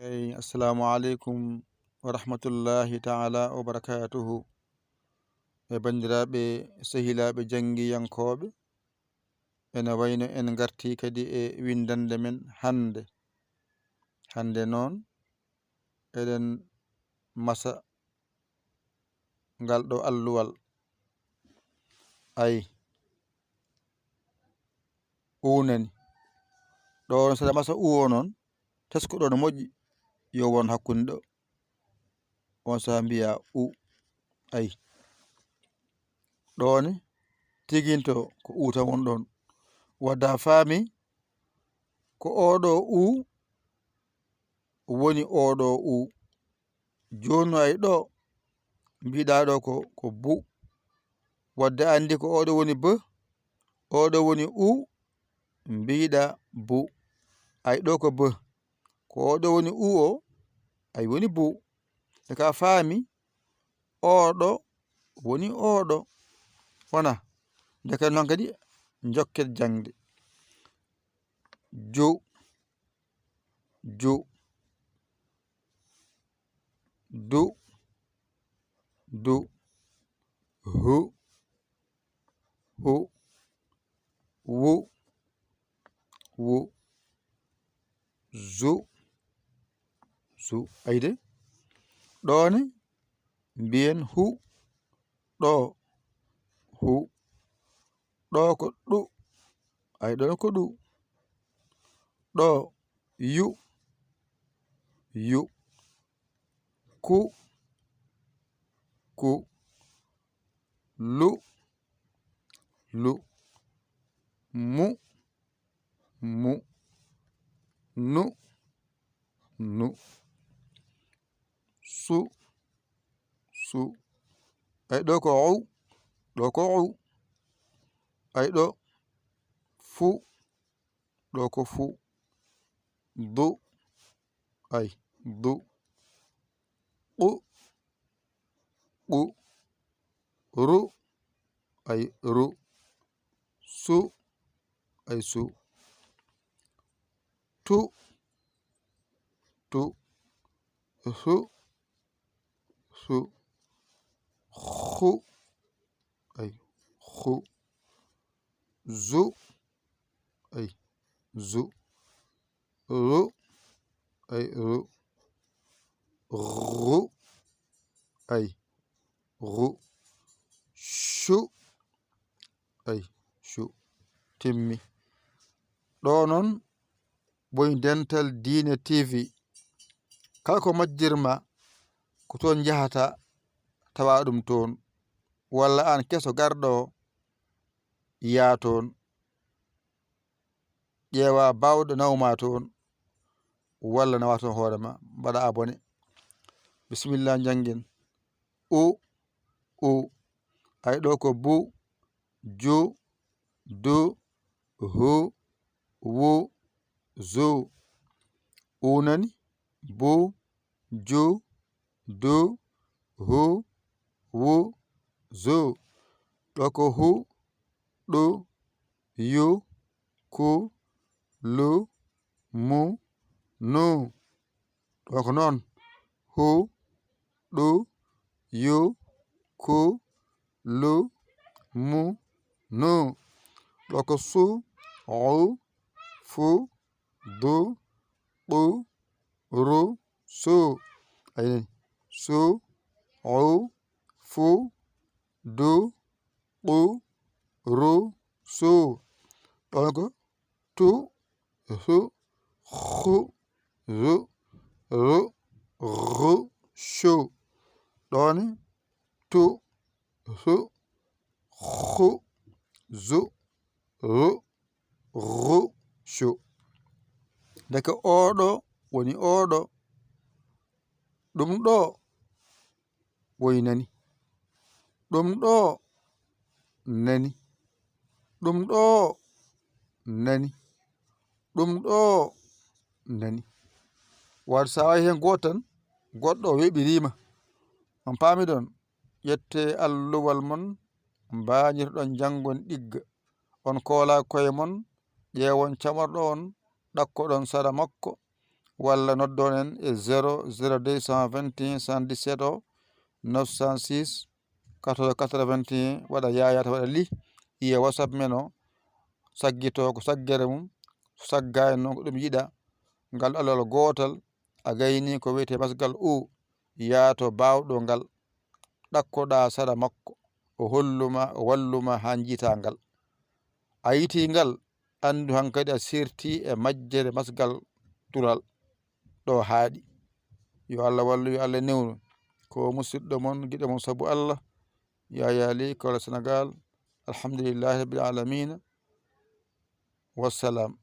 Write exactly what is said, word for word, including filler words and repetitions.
Eyi, assalamu aleykum wa rahmatullahi taala wa barakatuhu. E banndiraaɓe, sehilaaɓe janngiyankooɓe, ene wayno en ngartii kadi e winndannde men hannde. Hannde noon, eɗen masa ngal ɗo alluwal. Ay, unani. Ɗo on saɗa masa u o noon, tesko ɗo no moƴƴi, yo won hakkunde ɗo. On saha mbiya u. Ay. Ɗo ne, tiginto ko u tan won ɗon. Wadda faami, ko oɗo u woni oɗo u. Jooni ay ɗo, mbiɗa ɗo ko, ko bu. Wadde anndi ko oɗo woni b, oɗo woni u, mbiɗa bu. Ay ɗo ko b, ko oɗo woni u o, ay woni bu. E ka faami, oɗo woni oɗo. Wona, ndeke noon kadi njokket jaŋde. Ju, ju. Du, du. Hu, hu. Wu, wu. Zu, zu. Ayde. Ɗo ne, mbiyen hu. Ɗo, hu. Ɗo ko ɗu. Ay, ɗo ko ɗu. Ɗo, yu, yu. Ku, ku. Lu, lu. Mu, mu. Nu, nu. Su, su. Ay, ɗo ko u, ɗo ko u. Ay, ɗo, fu, ɗo ko fu. Du, ay, du. Ɓu, ɓu. Ru, ay, ru. Su, ay, su. Tu, tu. Hu, hu. Xu, ay, xu. Zu, ay, zu. Ru, ay, ru. Ru, ay, ru. Cu, ay, cu. Timmi. Ɗo noon, woni Dental Diine T V. Kala ko majjirma, ko toon njahata, tawa ɗum toon. Walla aan keso garɗo, yaa toon, ƴeewa baawɗo nawma toon, walla nawa toon hoore ma, mbaɗa abonné. Bisimilla, njanngen. U, u. Ay, ɗo ko bu, ju, du, hu, wu, zu. U nani, bu, ju, du, hu, wu, zu. Ɗo ko hu, ɗu, yu, ku, lu, mu, nu. Ɗo ko noon. Hu, ɗu, yu, ku, lu, mu, nu. Ɗo ko su, u, fu, du, ɓu, ru, su. Ay, su, u, fu, du, ɓu, ru, su. Ɗon ko tu, su, xu, zu, ru, ru, su. Ɗon tu, su, xu, zu, ru, ru, su. Ndeke oɗo woni oɗo. Ɗum ɗo woy nani. Ɗum ɗo nani. Ɗum ɗo nani. Ɗum ɗo nani. Waɗi so a waɗi heen gooto tan, goɗɗo o weɓiriima. On paamiɗon? Ƴettee alluwal mon, mbañirɗon janngon ɗigga. On koolaa koye mon, ƴeewon camarɗo on, ɗakkoɗon sara makko, walla noddon en e zéro zéro deux cent vingt et un soixante-dix-sept o neuf cent six quatorze quatre-vingt-un. Waɗa yaayaata, waɗa li, yiya WhatsApp men o, saggito ko saggere mum, so saggaani noon ko ɗum yiɗa. Ngal alal gootal, a gayni ko wiyetee masgal o, yaato baawɗo ngal, ɗakkoɗaa sara makko, o holluma, o walluma haa njiitaa ngal. A yitii ngal, anndu hankadi a sirtii e majjere masgal tulal ɗo haaɗi. Yo Allah wallu, yo Allah newnu. Ko musiɗɗo mon, giɗo mon sabu Allah, Yaya Ly, Kaolack, Sénégal. Alhamdulillahi rabbil alamina. Wassalam.